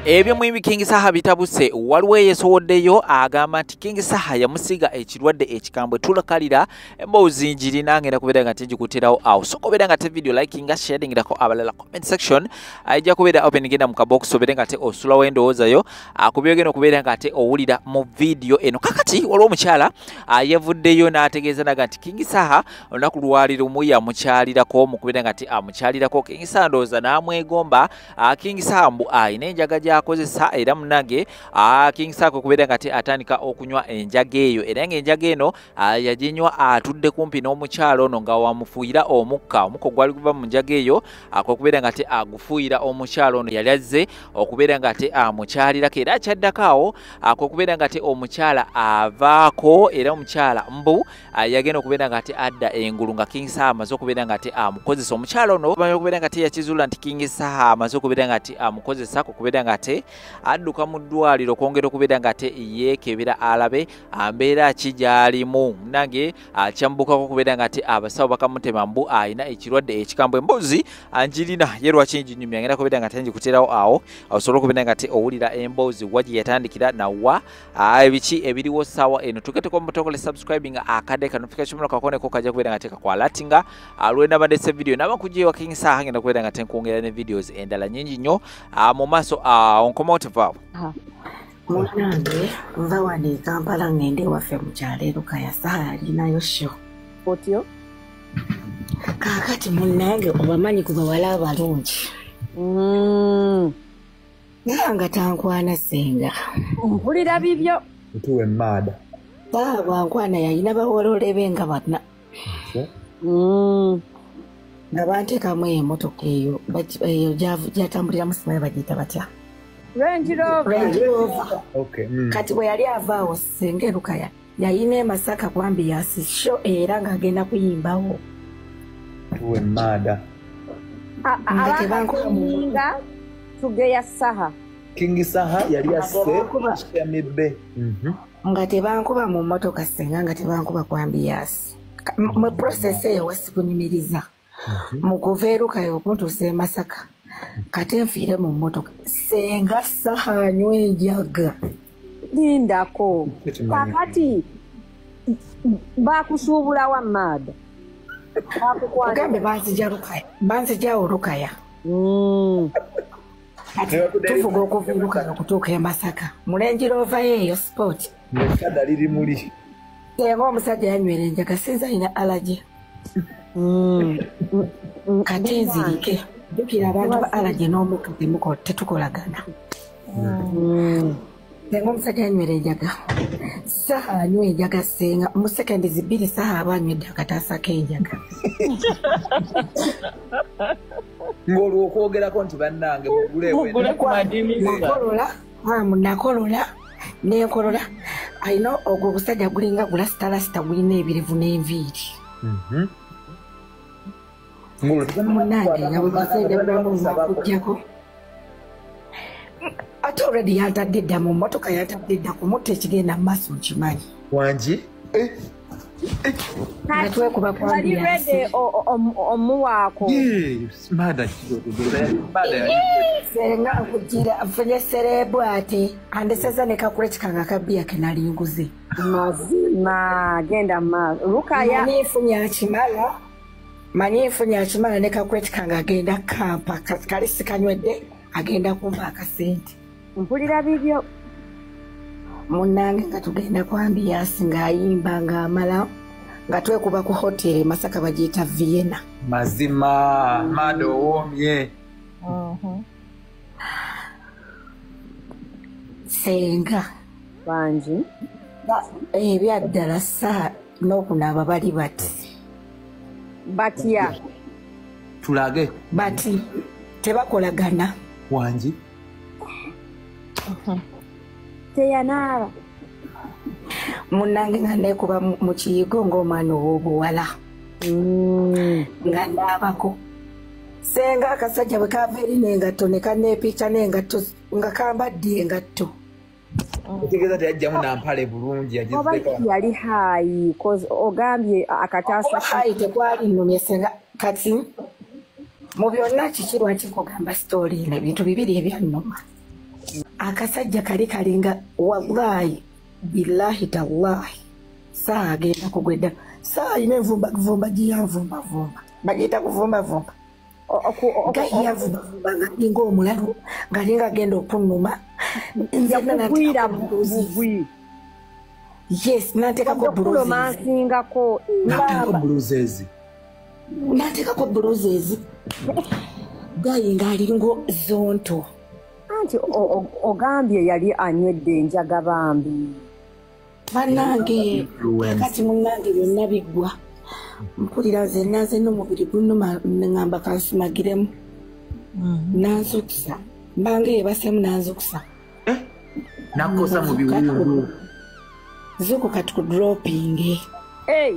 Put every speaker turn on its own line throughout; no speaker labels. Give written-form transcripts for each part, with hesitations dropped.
Ebyo mwimi King Saha bitabuse waliwo yeesowoddeyo agamba nti King Saha yamusiga ekirwadde ekikambwe tulakalira emboozi njirina ngenda kubeera nga tingikuterawo awo. So kubeera nga te video likinga, sharingirako abalala, comment section ajja kubeera open, genda mu kabox obeere nga te osulawo endowoozayo akubyogenda okubeera nga te owulira mu video eno. Kakati waliwo omukyala yavuddeyo n'ategeeza naga nti King Saha olunaku lwali lumu yamukyalirako mu kubeera nga te amukyalirako King Saha ndowooza n'amwegomba. King Saha mbu ayina enjaga gy'akozesa era munnange King Saha kwe kubeera nga te atandika okunywa enjaga eyo, era ng'enjaga eno yaginywa atudde kumpi n'omukyala ono nga wamufuuyira omukka ogwali guva mu njaga eyo, kwe kubeera nga te agufuuyira omukyala ono yali azze okubeera nga te amukyalirako. Era akyaddako awo kwe kubeera nga te omukyala avaako, era omukyala mbu yagenda okubeera nga te adda engulu nga King Saha amaze okubeera nga te amukozesa. Omukyala ono okubeera nga te yakizuula nti King Saha amaze okubeera nga te amukozesa, kwe kubeera nga te adduka mu ddwaliro okwongera okubeera nga te yeekebera alabe mbeera ki gy'alimu. Nange kyamubukako okubeera nga te abasawo bakamutema mbu ayina ekirwadde ekikambwe. Emboozi njirina ye lwaki nginyumya, ngenda kubeera nga te ngikuterawo awo osobole okubeera nga te owulira emboozi wa gye yatandikira nawa ebiki ebiriwo ssaawa eno. Tugeteko mutongole subscribing akadde ka notification bell kakoneko kajja kubeera nga te kakwalatinga lwe ndese video naba nkugyewa King Saha, ngenda kubeera nga te nkwongera ne videos endala nnyingi nnyo mu maaso. Onkomotive
Munange nva wano e Kampala ngende ewaffe mu kyalo e Lukaya, Saha alinayo show.
Otyo?
Kaakati munnange obamanyi ku bawala abalungi. Naye nga tankwana ssenga.
Mpulira bibyo.
Tuwe mada.
Saha bwankwana yalina bawolole be nga bana. Nga banteekamu emmotoka eyo eyo gyatambuliramu simanyi bagiyita batya.
Range Rover.
Range Rover.
Okay.
Kati bwe yali avaawo ssenga e Lukaya yalina e Masaka ku ambiyansi show era ng'agenda kuyimbawo.
Tuwe mada.
Nga tebankuba mu
Abakinga tugeya Saha.
King Saha yali asse Shamibbe.
Nga tebankuba mu mmotoka ssenga, nga tebankuba ku ambiyansi. Mu process eyo wesikunyumiriza. Mu kuva e Lukaya okuntuusa e Masaka kate nfiire mu mmotoka ssenga Saha anywa enjaga.
Lindako. Kakati bakusuubula wa mada.
Ogambe banzija Lukaya, banzija Lukaya. Kati tuvuga okuva e Lukaya okutuuka e Masaka mu Range Rover eyo sport.
Nekada liri muli.
Ssenga omusajja yanywera enjaga, sinza alina allergy. Kate nzirike. Jjukira abantu ba allergy n'omukka tetukolagana. Ssenga omusajja yanywera enjaga. Saha anywa enjaga ssenga mu sekendi 2 Saha aba anywedde akataasa k'enjaga.
Ng'olwo okwogerako nti bannange mugule
ku madinisa.
Nakolola nenkolola alina ogwo ogusajja gulinga gulasitalasta gulina ebirevu n'enviiri. Munnange nga bwe basajja bamukuggyako ate already yantadde dda mu mmotoka, yantadde dda ku mutta ekigenda mu maaso nkimanyi.
Wangi?
Nga twekuba ku ambiyansi.
Omuwaako.
Ssenga nkugira nfunye sereebu ate andeseza ne kakulekika nga kabbiya ke nali nguze.
Mazima genda maaso. Lukaya.
Manyi nfunye akimala. Manyi nfunye akimala ne kakulekika nga agenda kampa kali sikanywedde agenda kumpa akasente.
Mpulira bibyo.
Munnange nga tugenda ku ambiyansi ng'ayimba ng'amala nga twekuba ku hoteri e Masaka bagiyita Vienna.
Mazima mada owoomye.
Ssenga.
Bangi.
Ebyaddala Saha n'okunaaba bali bati.
Batya.
Tulage.
Bati tebakolagana.
Wangi.
Teyanaaba.
Munnange nga neekuba mu kiyigo ng'omwana ow'obuwala. Nga naabako. Ssenga akasajja bwe kava eri n'engatto ne kanneepiica n'engatto nga kambadde engatto.
Otegeeza teyajjamu nampale bulungi
Oba yali haayi ogambye akataasa.
Haayi tekwali nnumye ssenga. Kati mu byonna kiki lwaki nkugamba sitoori eno ebintu bibiri ebyannuma. Akasajja kali kalinga wallahi billahi tallahi saa agenda kugwedda saa ine nvumba vumba giyanvumba vumba bagiyita kuvumba vumba gayavumba vumba ngalinga omulalu ngalinga agenda okunnuma
yakugwira bugwi.
Yes, nateekako
bruises.
Nateekako bruises. Gayi ng'alingo zonto.
Anti ogambye yali anywedde enjaga bambi.
Bannange kati munnange byonna biggwa. Mpulira nze naze n'omubiri gunnuma ŋŋamba kansumagiremu. Nanzukusa. Mbange yeebasemu nanzukusa.
Nakosa mu biwundu.
Zukuka tukudropinge.
Hey.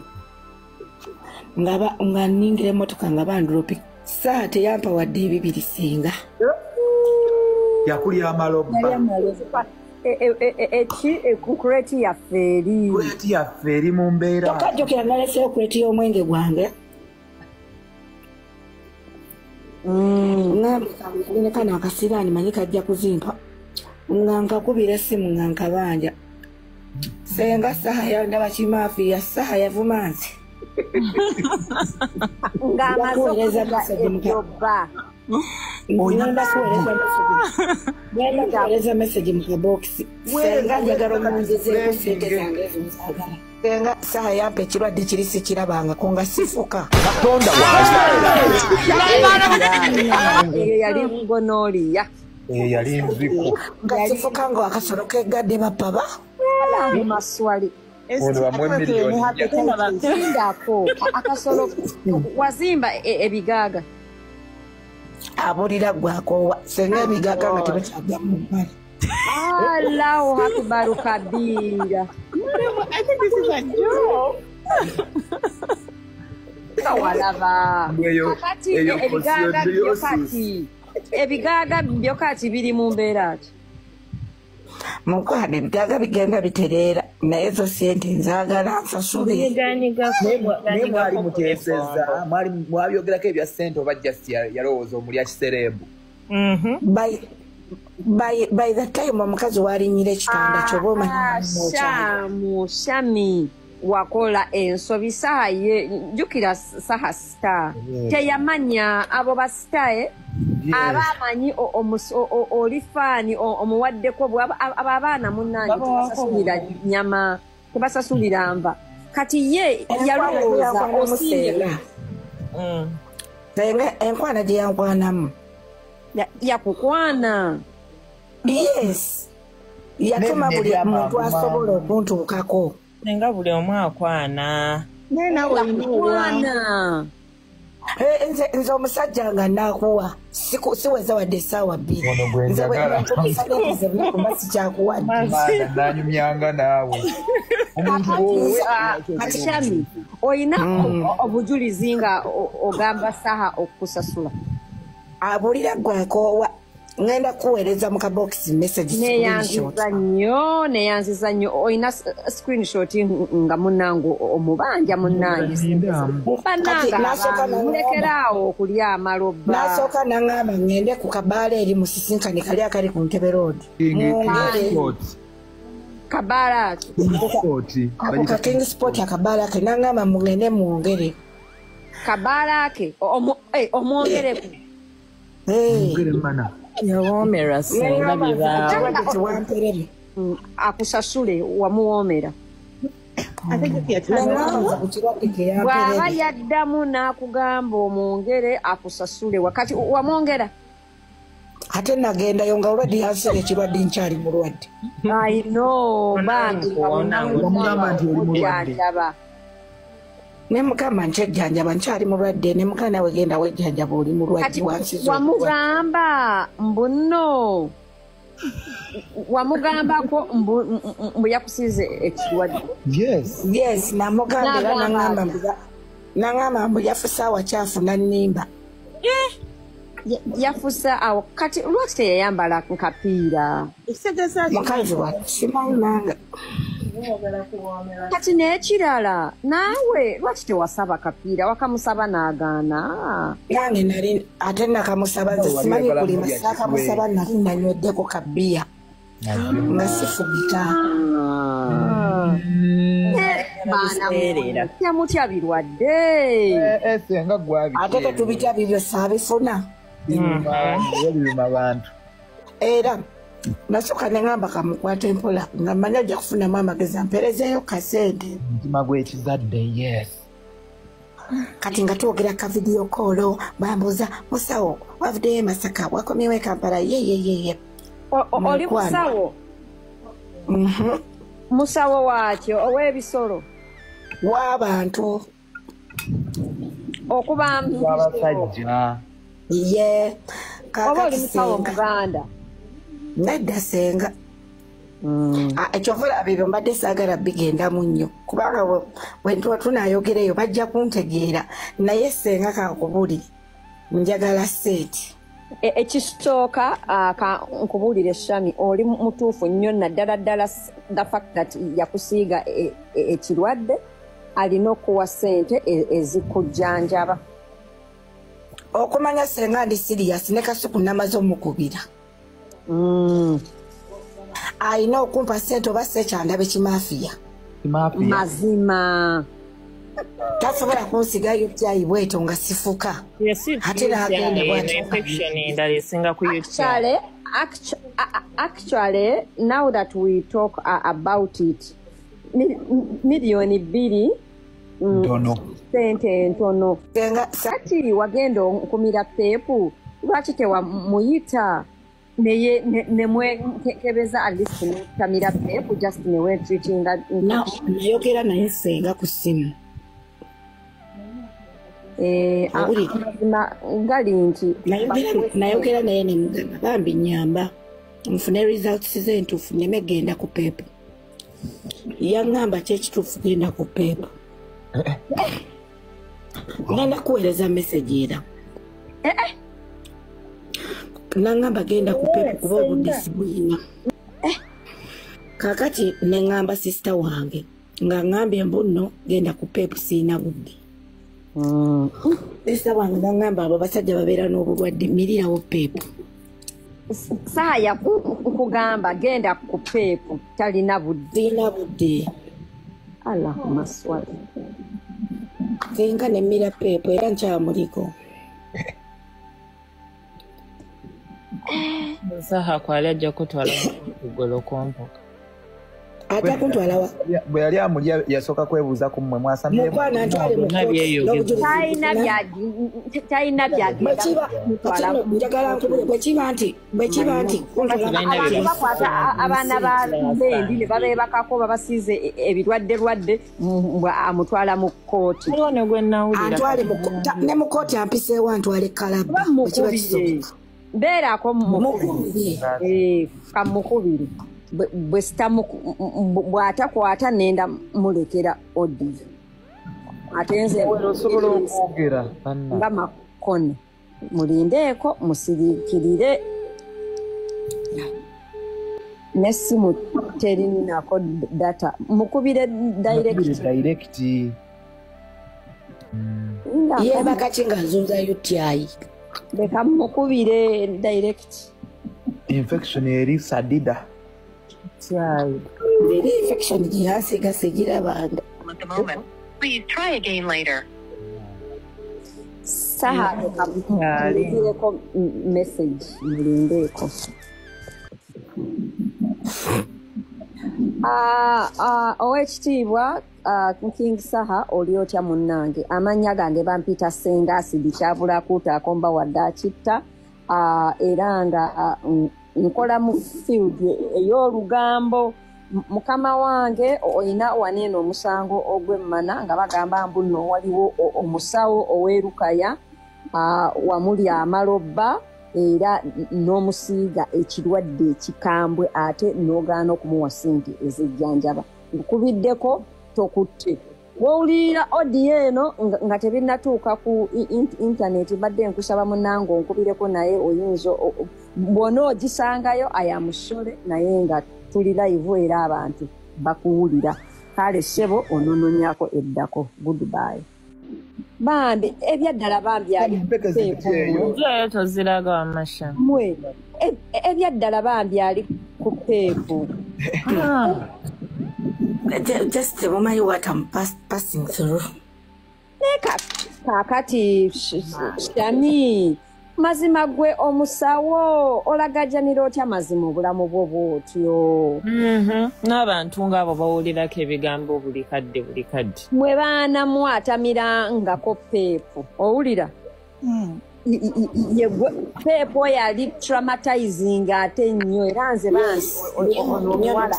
Nga nningira emmotoka nga bandroping. Saa teyampa wadde ebibiri singa.
Yakulya amaloba.
Eki kureti yaffe eri.
Kureti yaffe eri mu mbeera.
Tokajjukira naleseeyo kureti y'omwenge gwange. Ŋŋambye kangende kano akasiraani manyi kajja kuzimpa. Nga nkakubira essimu nga nkabanja. Senga saha yandaba kimaafiya saha yavuma nze.
Ng'amaze okuva
Ngenda message mu kabokisi. Senga njagala omunzezeeko ssente zange ezo nzaagala. Senga saha yampa ekirwadde kiri sikirabangako nga sifuka.
Katonda wange.
Eyo yali gonorrhea.
Eyo yali nziku.
Nga sifuka nga akasolo kegadde bapaba.
Mu maswali.
Ono bamwe miliyoni.
Zindako akasolo wazimba ebigaaga.
Abulira gwakoowa senga ebigaaga nga tebikyagwa mu mpale.
Allahu akbar kabira.
I think this is a joke.
Kawalaba. Kati ebigaaga byo kati. Ebigaaga byo kati biri mu mbeera ki?
Mukwano ebigaaga bigenda bitereera naye zo ssente nzaagala nsasule.
Naye mwali muteesezza mwali mwabyogerako ebya ssente oba just yalowooza omulya kisereebu.
By the time omukazi walinnyira ekitanda kyoba
omanyi. Shami wakola ensobi saha ye jjukira saha star teyamanya abo ba star aba amanyi oli faani omuwaddeko abo abaana munnange tebasasulira nnyama tebasasulira nva kati ye yalowooza osinga
enkwana gye yankwanamu
yakukwana.
Yes, yatuma buli muntu asobola okuntuukako.
Nenga buli omu akwana.
Yakukwana.
Nze omusajja nga naakuwa siweza wadde essaawa bbiri. Nze bwe sikyakuwadde.
Nanyumyanga naawe.
Kati Shami oyina obujulizi nga ogamba saha okukusasula.
Abulira gwakoowa ngenda kuweereza mu kabokisi message.
Neyanziza nnyo neyanziza nnyo oyina screenshot nga munnange omubanja munnange. Bannange mulekeraawo okulya amaloba.
N'asooka n'aŋŋamba ŋŋende ku kabaala eri musisinkane kali akali ku Ntebe Road. Mwongere.
Kabaala ki?
Ako ka King Sport akabaala ke n'aŋŋamba mugende mwongere.
Kabaala ke omwongereko.
Mwongere mana.
Yawoomera senga bibaawo.
Akusasule wamuwoomera. Bw'aba yaddamu n'akugamba omwongere akusasule wakati wamwongera.
Ate nagendayo nga olwadde yansiga ekirwadde nkyali mulwadde.
I know bambi
wamugamba nti oli mulwadde.
Ne mukama nkyejjanjaba nkyali mulwadde ne mukama nawe genda wejjanjaba oli mulwadde wansiza.
Wamugamba mbu nno wamugambako mbu yakusiize ekirwadde.
Yes.
Yes, namugamba era n'aŋŋamba mbu yafusa awakyafu n'annimba.
Yafusa awo kati lwaki teyayambala nkapiira?
Mukazi wattu simanyi nange.
Kati n'ekirala naawe lwaki tewasaba kapiira wakamusaba n'agaana?
Nange nali ate nakamusaba nze simanyi kulima saakamusaba nali nanyweddeko kabbiya nga sifugita.
Baana mutya birwadde.
Senga gwabiteera.
Ate tetubitya bibyo saabifuna.
Biruma abantu.
Era nasooka ne ŋŋamba kamukwate mpola nga mmanyi ajja kufunamu amagezi ampeerezeeyo kasente.
Omutima gw'ekizadde, yes.
Kati nga twogera ka video call bambuuza musawo wavuddeyo e Masaka wakomyewo e Kampala ye ye ye ye.
Oli musawo? Musawo waakyo ow'ebisolo?
W'abantu.
Okuba
w'abasajja.
Ye.
Oba oli musawo Muganda?
Nedda senga. Ekyova olaba ebyo mbadde saagala bigendamu nnyo kubanga bwe tuba tunaayogereyo bajja kuntegeera naye senga kankubuulire njagala ssente.
Ekisooka nkubuulire Shami oli mutuufu nnyo naddala ddala the fact that yakusiiga ekirwadde alina okuwa ssente ezikujjanjaba.
Okumanya senga ndi serious ne Kasuku namaze omukubira. Alina okumpa ssente oba sekyandabe kimafiya.
Mazima.
Tasobola kunsiga UTI bwetyo nga sifuka. Ate n'agenda bw'atyo.
Infection endala esinga ku UTI.
Actually, now that we talk about it, 2 million ntono. Ssente ntono. Kati wagenda okumira peepu lwaki tewamuyita neye nemwekebeza at least n'otamira peepu just newetreatinga.
Nayogera naye senga ku ssimu.
Amazima gali nti
nayogera naye nemugamba bambi nnyamba nfune results ze entuufu nneme genda ku peepu. Yaŋŋamba ki ekituufu genda ku peepu. Ngenda kuweereza message era. Naŋŋamba genda ku peepu kuba obudde sibuyina. Kaakati ne ŋŋamba sisita wange nga ŋŋambye mbu nno genda ku peepu siyina budde. Sisita wange naŋŋamba abo basajja babeera n'obulwadde mirirawo peepu.
Saha yakugamba genda ku peepu talina budde.
Siyina budde.
Allahumma swali.
Senga ne mmira peepu era nkyamuliko.
Saha kwali ajja kutwala kugolo kwampoka.
Ajja kuntwala wa?
Bwe yali amulya yasooka kwebuuza ku mmwe mwasamye.
Mukwano antwale mu kkooti.
Talina byagenda.
Njagala nkubule bwe kiba nti
abantu bakwata abaana ba bendi ne babeebakako babasiize ebirwadde amutwala mu kkooti.
Waliwo ne gwe nnawulira.
Ne mu kkooti ampiseewo antwale Kalaba bwe kiba kisoboka.
Mbeerako mukubiri. Kamukubiri. Bw'atakwata nenda mulekera audio. Ate nze
osobola okwogera
nga makono mulindeeko musiriikirire n'essimu terinako data mukubire direct.
Yeebaka ki nga nzunza UTI?
Leka mukubire direct.
Infection eri sadida.
Eri infection gye yansiiga sigirabanga.
Please try again later.
Saha mulindireko message mulindeeko. Owekitiibwa King Saha oli otya munnange? Amannya gange bampita Ssenga Asidi Kyabulakuutaako mba wadde akitta era nga nkola mu field ey'olugambo. Mukama wange olina waneeno omusango ogw'emmana nga bagamba mbu nno waliwo omusawo ow'erukaya wamuli amalobba era n'omusiiga ekirwadde ekikambwe ate n'ogaana okumuwa ssente ezijjanjaba. Nkubiddeko tokutte. Wowulira audio eno nga tebinnatuuka ku internet mbadde nkusaba munnange onkubireko naye oyinza bw'ona ogisangayo ayamusole naye nga tuli live era abantu bakuwulira. Kale ssebo onononyako eddako. Goodbye. Bambi ebyaddala bambi ali
Njayo toziraga wamasha.
Mwe ebyaddala bambi ali ku peepu.
Just mumanyi what I'm passing through.
Neka kakati Shami mazima gwe omusawo olagajanira otya mazima obulamu bwo bwotyo?
N'abantu ng'abo bawulirako ebigambo buli kadde buli kadde.
Mwe baana mwatamirangako peepu owulira? Peepu oyo ali traumatizing ate nnyo era nze
omuwala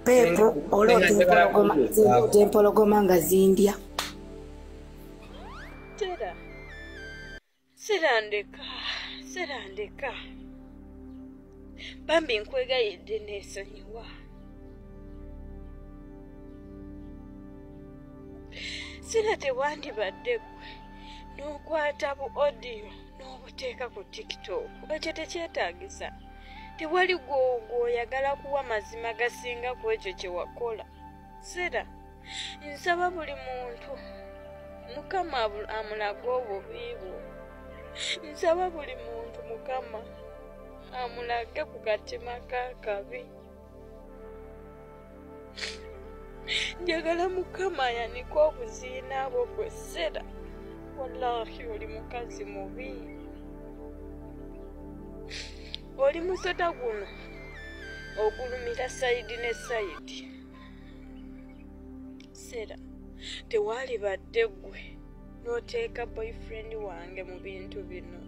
peepu oloota empologoma nga zindya.
Sirandeka, sirandeka. Bambi nkwegayidde neesonyiwa. Sira tewandibadde ggwe n'okwata bu audio n'obuteeka ku TikTok. Ekyo tekyetaagisa. Tewali gw'oyagala kuwa mazima gasinga ku ekyo kye wakola. Sira, nsaba buli muntu Mukama amulage obubi bwo. Nsaba buli muntu Mukama amulage ku katima k'akabi. Njagala Mukama ayanike obuziina bwo gwe Sera. Wallahi oli mukazi mubi. Oli musota guno ogulumira sayidi ne sayidi. Sera, tewalibadde ggwe n'oteeka boyfriend wange mu bintu bino.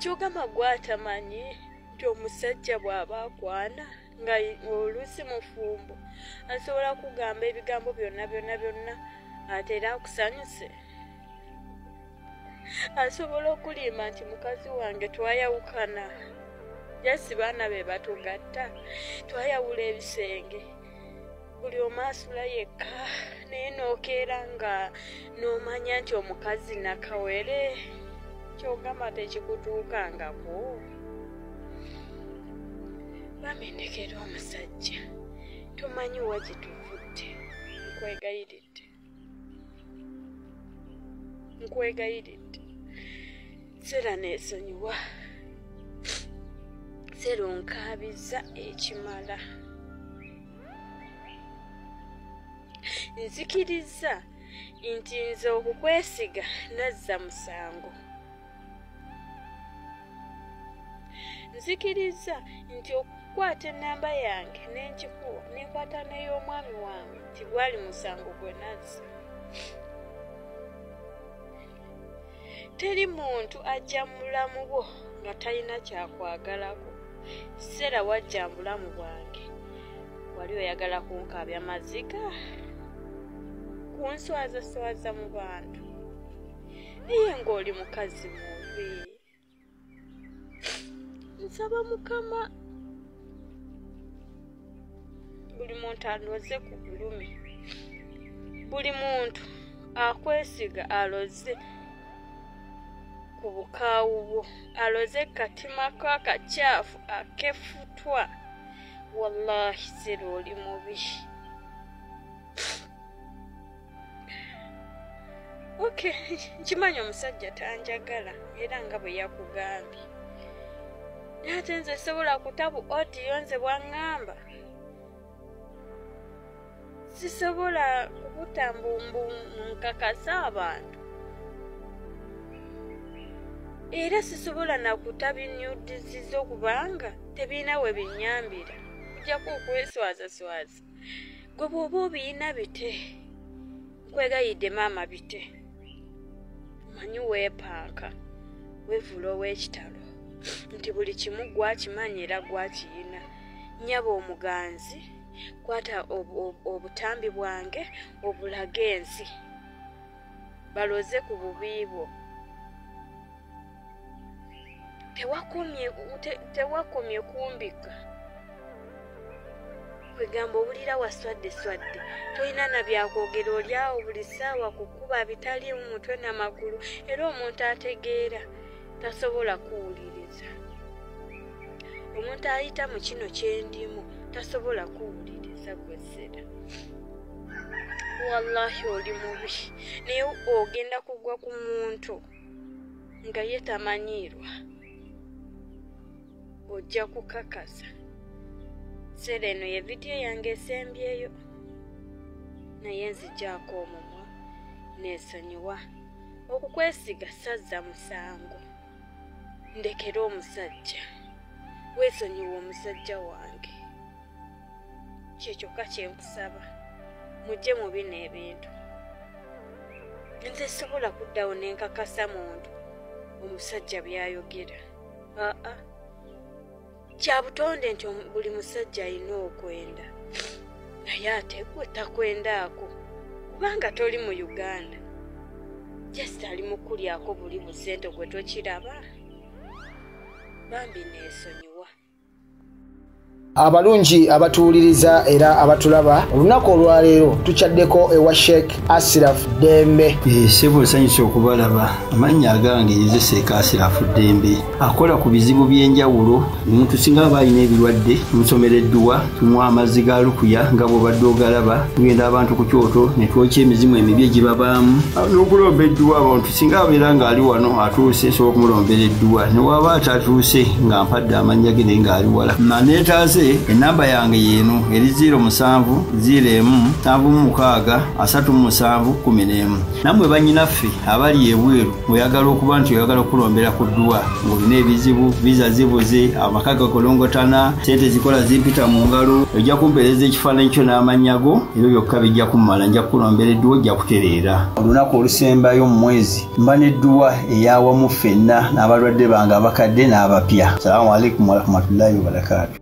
Kyogamba gw'atamanyi nti omusajja bw'aba akwana nga oluusi mufumbo asobola kugamba ebigambo byonna byonna byonna ate era akusanyuse. Asobola okulimba nti mukazi wange twayawukana, jasi baana be batugatta, twayawula ebisenge, buli omu asula yekka, naye n'okeera nga n'omanya nti omukazi nakawere. Kyogamba tekikutuukangako. Bamendekera omusajja tomanyi wa gye tuvudde. Nkwegayiridde, nkwegayiridde. Sera neesonyiwa. Sera onkaabiza ekimala. Nzikiriza nti nze okukwesiga nazza musango. Nzikiriza nti okukwata ennamba yange n'enkikuwa n'enkwata n'ey'omwami wange nti gwali musango gwe nazza. Teri muntu ajja mu bulamu bwo nga talina kyakwagalako. Sera wajja mu bulamu bwange wali oyagala kunkaabya maziga, kunswazaswaza mu bantu, naye ng'oli mukazi mubi. Nsaba Mukama buli muntu aloze ku bulumi, buli muntu akwesiga aloze ku bukaawu bwo, aloze katima ko akakyafu akefutwa. Wallahi Sera oli mubi. Okay, nkimanyi omusajja tanjagala era nga bwe yakugambye. Ate nze sobola kutabu audio nze bw'aŋŋamba. Sisobola kukuta mbu nkakasa abantu. Era sisobola nakuta binyudizizo kubanga tebirina we binnyambira. Kujjako okweswazaswaza. Gwe bw'oba obiyina bite. Nkwegayidde maama bite. Omanyi weepanka, weevuula ow'ekitalo nti buli kimu gwakimanyi era gwakiyina. Nnyabo omuganzi, kwata obutambi bwange obulage ensi. Baloze ku bubi bwo. Tewakomye kumbika. Kwegamba owulira waswadde swadde, tolina na byakwogera, oli awo buli ssaawa kukuba bitaliimu mutwe n'amagulu, era omuntu ategeera tasobola kuwuliriza. Omuntu ayita mu kino kyendimu tasobola kuwuliriza gwesera. Wallahi oli mubi, naye ogenda kugwa ku muntu nga ye tamanyiirwa, ojja kukakasa. Sera eno ye vidiyo yange esembyeyo, naye nzigyako omumwa neesonyiwa. Okukwesiga sazza musango, ndekera omusajja, weesonyiwa omusajja wange. Kyekyokka kye nkusaba, mujje mu bino ebintu. Nze sobola kuddawo nenkakasa muntu omusajja by'ayogera. Aa, kya butonde nti buli musajja alina okwenda, naye ate gwe takwendaako kubanga toli mu Uganda. Just ali mu kulyako buli busente gwe tokiraba. Bambi neesonyiwa.
Abalungi abatuwuliriza era abatulaba, olunaku olwaleero tukyaddeko ewa Sheikh Asiraf Ddembe.
Ssebo nsanyuse okubalaba. Amannya agange nze Sheikh Asiraf Ddembe, akola ku bizibu by'enjawulo. Omuntu singa aba alina ebirwadde tumusomera edduwa, tumuwa amazzi ga lukuya nga bw'obadde ogalaba, tugenda abantu ku kyoto ne twokya emizimu emibi egibabaamu n'okulomba edduwa. Abantu singa abeera ng'ali wano atuuse, nsobola okumulombera edduwa, ne waba atatuuse nga mpadde amannya ge naye ng'ali wala. Neetaase enamba yange yeeno eri 07 01 76 37 11. Nammwe bannyinaffe abali ebweru oyagala okuba nti oyagala okulombera ku dduwa ng'olina ebizibu, viza zibuze, amaka gakolongotana, sente zikola zimpita mu ngalo, ojja kumpeereza ekifaananyi kyo n'amannya go, ebyo byokka bijja kummala, nja kukulombera edduwa ojja kutereera. Olunaku olusembayo mu mwezi mba n'edduwa eyawamu ffenna n'abalwadde bange abakadde n'abapya. Salaamu alaikum warahmatullahi wabarakaatu.